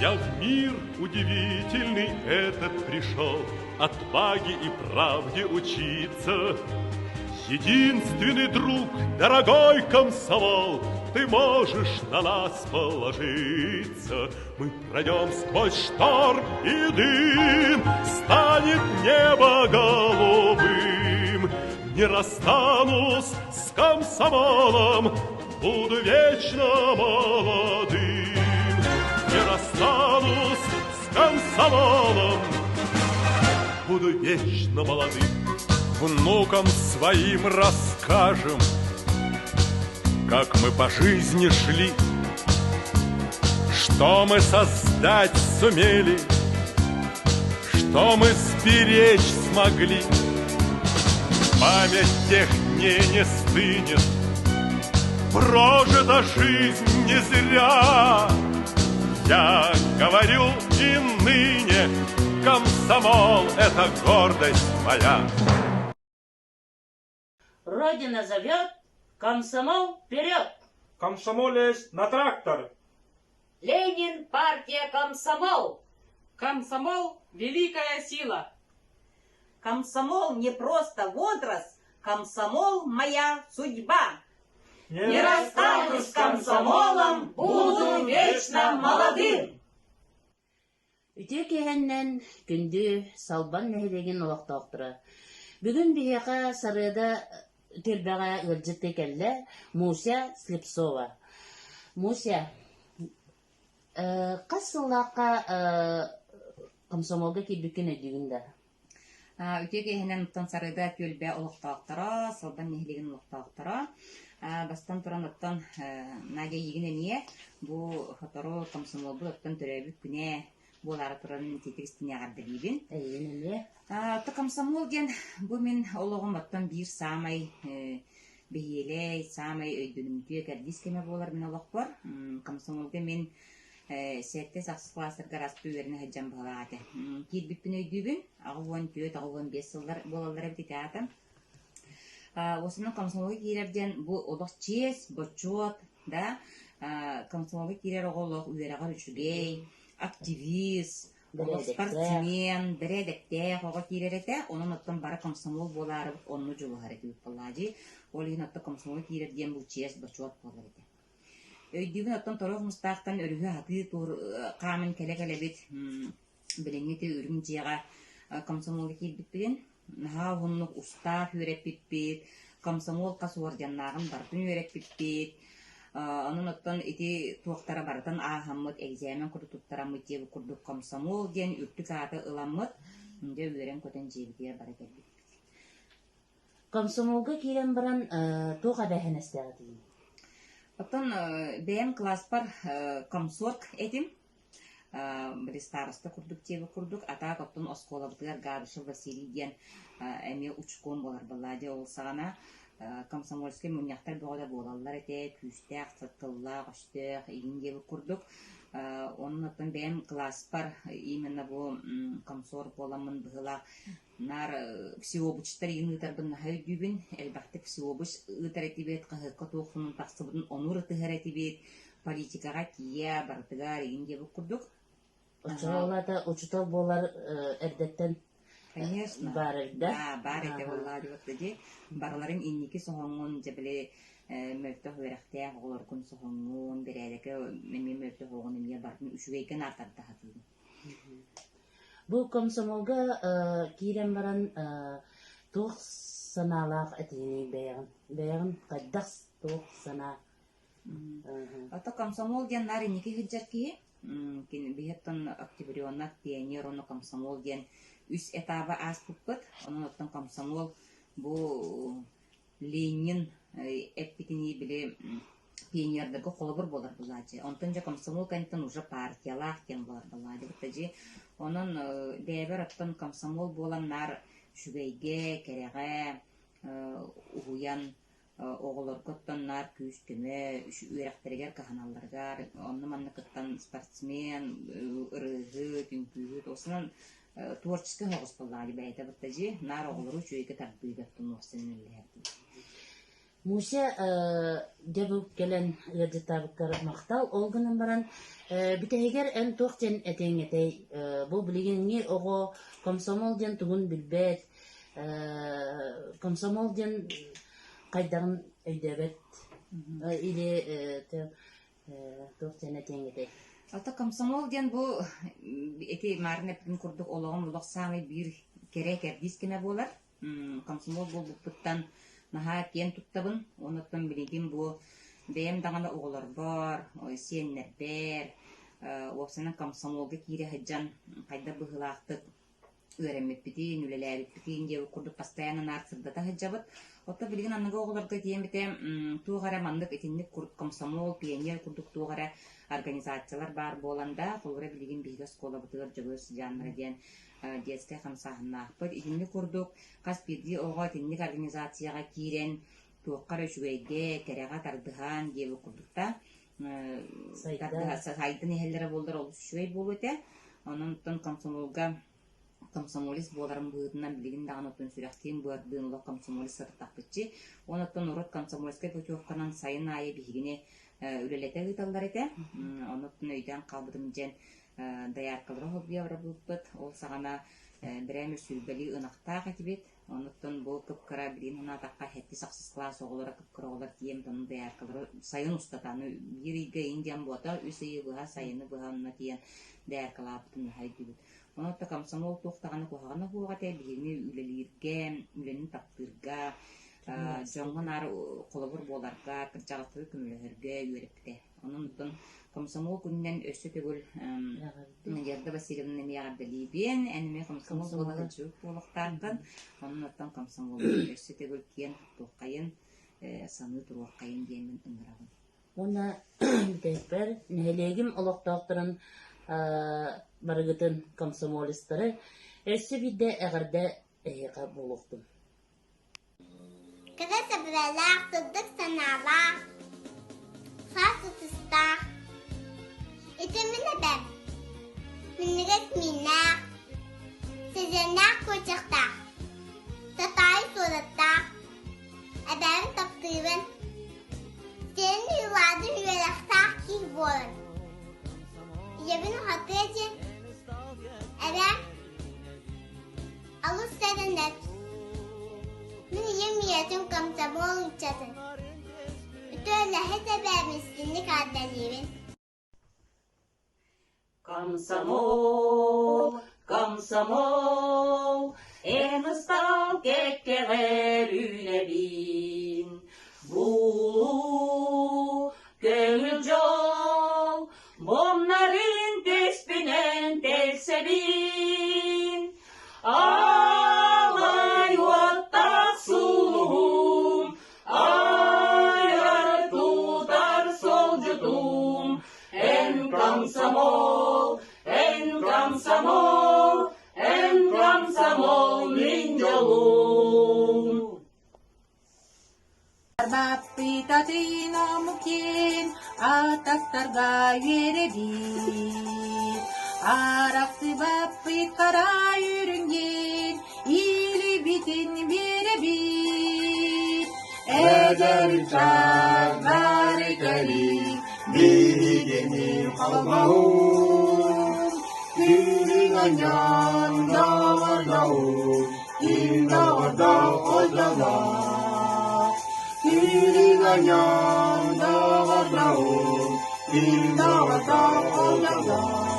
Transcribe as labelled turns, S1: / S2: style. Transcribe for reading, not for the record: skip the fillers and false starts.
S1: Я в мир удивительный этот пришел Отваге и правде учиться. Единственный друг, дорогой комсомол, Ты можешь на нас положиться. Мы пройдем сквозь шторм и дым, Станет небо голубым. Не расстанусь с комсомолом, Буду вечно молодым. Не расстанусь с комсомолом, Буду вечно молодым. Внукам своим расскажем, Как мы по жизни шли, Что мы создать сумели, Что мы сберечь смогли. Память тех дней не стынет, Прожита жизнь не зря. Я говорю и ныне, Комсомол — это гордость моя.
S2: Родина зовет, комсомол вперед!
S3: Комсомолец на трактор!
S2: Ленин, партия, комсомол!
S4: Комсомол – великая сила!
S5: Комсомол не просто возраст, комсомол – моя судьба.
S2: Не расстанусь с комсомолом, буду вечно молодым!
S6: Үтүө киэһэннэн күндү Салбан нэһилиэгин олохтоохторо! Бүгүн биһиэхэ Сарыада түөлбэҕэ ыалдьыттыы кэллэ Муся Слепцова. Муся, хас сыллаахха комсомолга киирбиккин өйдүүгүн да?
S7: Үтүө киэһэнэн оттон Сарыада түөлбэ олохтоохторо, Салбан нэһилиэгин олохтоохторо. Бастан туран оттон Надя эйигин эмиэ бу сотору комсомолбут оттон төрөөбүт күнэ буолаары туран итиитик истиҥ эҕэрдэлиибин.
S6: Эйигин эмиэ.
S7: Оттон комсомол диэн бу мин олоҕум оттон биир саамай бэһиэлэй, саамай өйдөнүмтүө кэрдиис кэмэ буолар мин олохпор. Комсомолга мин Сэттис ахсыс кылаастарга араастыы үөрэнэ сылдьан быһалаах этэ. Киирбиппин өйдүүбүн, 84, 85 сыллар буолаллар эбит ити аата. Уосунан комсомолга киирэр диэн бу олох чиэс, бочуот, да, комсомолга киирэр оҕо олох үөрэҕэр үчүгэй, активист, олох спортсмен, бэрээдэктээх оҕо киирэр этэ. Онон оттон бары комсомол буолаарыбыт онно дьулуһар этибит буоллаа дии. Ол иһин оттон комсомолга киирэр диэн бу чиэс, бочуот буолар этэ. Өйдүүбүн оттон Торох Мустаахтан өрүһү сатыы хааман кэлэ-кэлэбит билиҥҥи ити үрүҥ дьиэҕэ комсомолга киирбиппитин наһаа уһуннук устаах үөрэппиппит, комсомол хас уордьаннааҕын барытын үөрэппиппит. Онон оттон ити туохтара барытын ааһаммыт, экзамен курдук туттараммыт диэбит курдук комсомол диэн үрдүк ааты ыламмыт, дьэ үөрэн-көтөн дьиэбитигэр бара кэлбиппит.
S6: Комсомолга киирэн баран туох эбээһинэстээх этигин?
S7: Оттон бэйэм кылааспар комсорг этим. Били староста курдук диэбит курдук. А так оттон оскуолабытыгар Габышев Василий диэн эмиэ учком буолар буоллаа дии ол саҕана комсомольскай мунньахтар бөҕө да буолаллар этэ, күүстээх, тыллаах-өстөөх игин диэбит курдук. Онон оттон бэйэм кылааспар именно бу комсорг буоламмын быһыылаах Наар всеобучтар иин ыытарбын наһаа өйдүүбүн. Элбэхтик всеобуч ыытар этибит, хаһыакка туох сонун тахсыбытын ону ырытыһар этибит, политикаҕа тиийэ барытыгар иин диэбит курдук.
S6: Оччоҕо ол аата учуутал буолар эрдэттэн
S7: Конечно.
S6: баар эбит да?
S7: Да, баар этэ буоллаҕа дии дии. Барыларын инники соһоҥҥун, дьэ били мөлтөх үөрэхтээх оҕолоргун соһоҥҥун, бэрээдэкэ эмиэ мөлтөх оҕону эмиэ барытын үчүгэйгэ наартарда сатыыбын.
S6: Бу комсомолга киирэн баран туох санаалаах этиний бэйэҕин? Бэйэҕин хайдах туох санаа
S7: Ото комсомол диэн наар инники сылдьар киһи. Кини биһиэттэн октябренок, пионер уонна комсомол диэн үс этабы ааспыппыт. Онон оттон комсомол бу Ленин эппитинии били пионердарга холобур буолар буолааччы. Онтон дьэ комсомол кэнниттэн уже партиялаах диэн буолар буолааччы дьи. Онон бэйэбэр оттон комсомол буолан наар үчүгэйгэ, кэрэҕэ уһуйан оҕолорго оттон наар күүс-көмө, үөрэхтэригэр кыһаналларыгар, онно-манна кыттан спортсмен, ырыаһыт, үҥкүүһүт, осунан творческий соҕус буоллаҕа дии бэйэтэ бытта дьи, наар оҕолору үчүгэйгэ тардыыга оттон уопсайынан үлэлэһэрдии.
S6: Муся дьэ бу кэлэн ыалдьыттаабыккар махтал. Ол гынан баран бүтэһигэр эн туох диэн этиэҥ этэй? Бу билигиҥҥи оҕо комсомол диэн тугун билбэт, комсомол диэн хайдаҕын өйдөөбөт или туох диэн этиэҥ этэй?
S7: Ата комсомол диэн бу ити маарын эппитим курдук олоҕум олох саамай биир кэрэ кэрдиис кэмэ буолар. Комсомол буолбуппуттан наһаа киэн туттабын. Онуттан билигин бу бэйэм даҕаны оҕолорбор, сиэннэрбэр, уопсайынан комсомолга киирэ сылдьан хайдах быһыылаахтык үөрэммиппитин, үлэлээбиппитин диэбит курдук постоянно наар сырдата сылдьабыт. Оттон билигин аныгы оҕолорго этиэм этэ, туох эрэ маннык итинник комсомол, пионер курдук туох эрэ организациялар баар буолан да, холобура билигин биһиги оскуолабытыгар Дьөгүөр сыдьааннара диэн детскай хамсааһыннаахпыт. Итинник курдук хас биирдии оҕо итинник организацияҕа киирэн туохха эрэ үчүгэйгэ, кэрэҕэ тардыһан диэбит курдук да сайдан иһэллэрэ буоллар олус үчүгэй буолуо этэ. Онон оттон комсомолга комсомолец буоларым быһыытынан билигин даҕаны оттон сүрэхтиин быардыын олох комсомолец сырыттахпытчы. Уонна оттон урут комсомольскай путевканан сайын аайы биһигини үлэлэтэ ыыталлар этэ. Онон өйдөөн хаалбытым диэн дояркалары холбуйа барбыппыт. Ол саҕана бэрэм сүүрбэлии ынахтаах этибит. Онуттан бу кып-кыра билигин санаатахха сэттис-ахсыс кылаас оҕолоро кып-кыра оҕолор тиийэн онно дояркалары сайын устата аны биир ыйга иин диэн буота үс ыйы быһа сайыны быһа онно тиийэн дояркалаабытын наһаа өйдүүбүт. Онон комсомол туох даҕаны куһаҕана суох этэ биһигини үлэлииргэ, үлэни таптыырга, дьоҥҥо наар холобур буоларга, кырдьаҕастары көмөлөһөргө үөрэппитэ. Онон оттон комсомол күнүнэн өссө төгүл Надежда Васильевна эмиэ эҕэрдэлиибин. Эн эмиэ комсомол буола сылдьыбыт буолуохтааххын. Онон оттон комсомолу өссө төгүл киэн туттуоххайын, саныы туруоххайын диэммин ыҥырабын.
S6: Уонна бүтэһикпэр нэһилиэгим олохтоохторун барыгытын комсомолецтары өссө биирдэ эҕэрдэ эһиэхэ буолуохтун.
S8: Кэрэ сэбэрэлээх, сырдык санаалаах, хаас ытыстаах. Ити мин эбэм. Минньигэс мииннээх, сизэннээх куочахтаах, татаайы суораттаах. Эбээбин таптыыбын. Сиэн Уйулаадын үөрэхтээх киһи буолан. Ийэбин уһатыа диэн эбээм Алыс сэрэнэр. Мин ийэм ийэтин комсомол ыччатын. Үтүөлэһит эбээм истинник ааттаныыбын.
S2: Комсомол, комсомол, эн ыстаал кэккэҕэр үүнэбин. Бу көҥүл дьол Бомнарын түспүнэн тэлсэбин, Аалай уоттаах сулуһум, Айар тутар солдьутум, Эн комсомол, эн комсомол, эн комсомол мин дьолум.
S9: Барбаппытатын омукин атастарга үөрэбит. Арахсыбаппыт хара үрүҥҥин илибитин биэрэбит.
S10: Эдэр ыччат бары кэлин биһигини холбоһун. Күнүн анньан доҕордоһун Ким доҕордоох ол дьоллоох, Кириҥ анньан доҕордоһун, Ким доҕордоох ол дьоллоох.